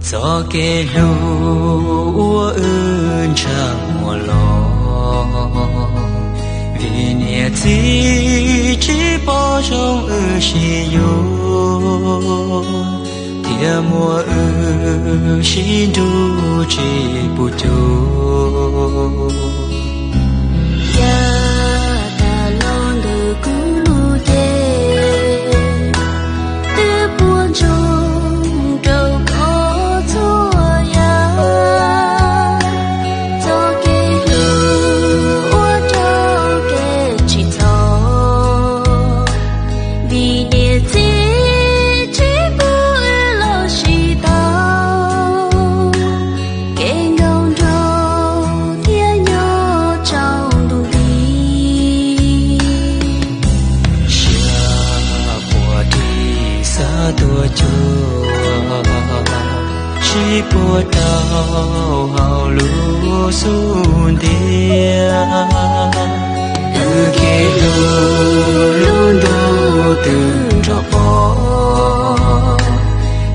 Txoj kev hlub uas wb ntshav muaj los, vim niam txiv tsis pom zoo wb sib yuav, thiaj muab wb sib nrug tsis pub cuag. Yav tas los ntawm kuv lub cev, twb puas ntsoog rau koj txhua yam. Txoj kev hlub uas raug kev tsim txom, vim niam txiv tsis pub wb los sib tau, kev nkauj nraug thiaj nyob tsaus ntuj nti. Siab puas ris xav tuaj cuag, sib puag rau hauv lub xub ntiag. Wb kev hlub lub ntuj twb nrog pom,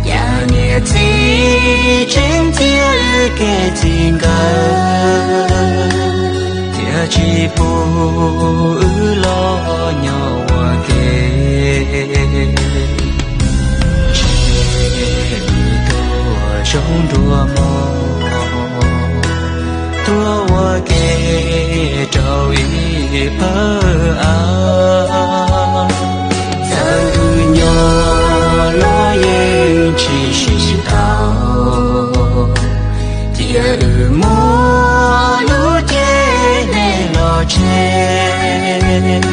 cas niam txiv tseem txiav wb kev txij nkawm, thiaj tsis pub wb los nyob ua ke. Ntshe wb tuaj zoo dua mog, tuaj ua ke rau ib pawg av. Txawm wb nyob los yeej tsis sib tau, cia wb muab lub cev hle los tseg,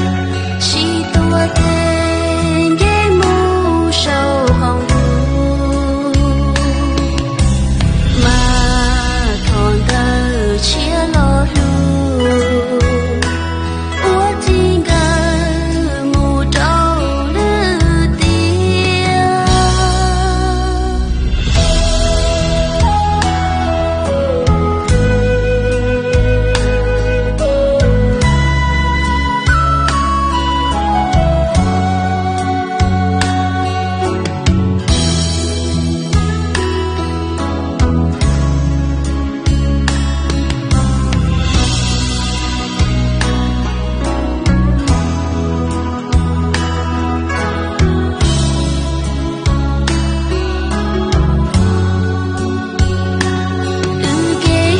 sib tuav tes nce mus saum hauv ntuj, mas thov ntawd tshiab los hlub, ua txij nkawm mus rau lwm tiam. Wb kev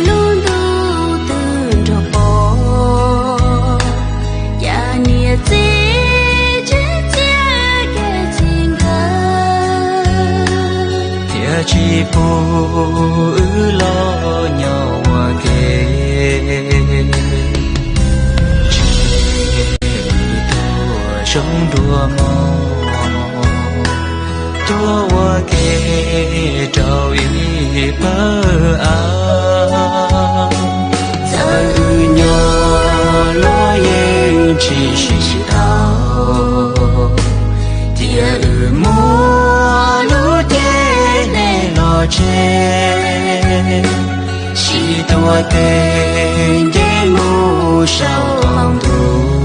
hlub lub ntuj twb nrog pom, cas niam txiv tseem txiav kev txij nkawm, thiaj tsis pub wb los nyob ua ke. Ntshe wb tuaj zoo dua mog, tuaj ua ke rau ib pawg av. Txawm wb nyob los yeej tsis sib tau, cia wb muab lub cev hle los tseg, sib tuav tes nce mus saum hauv ntuj,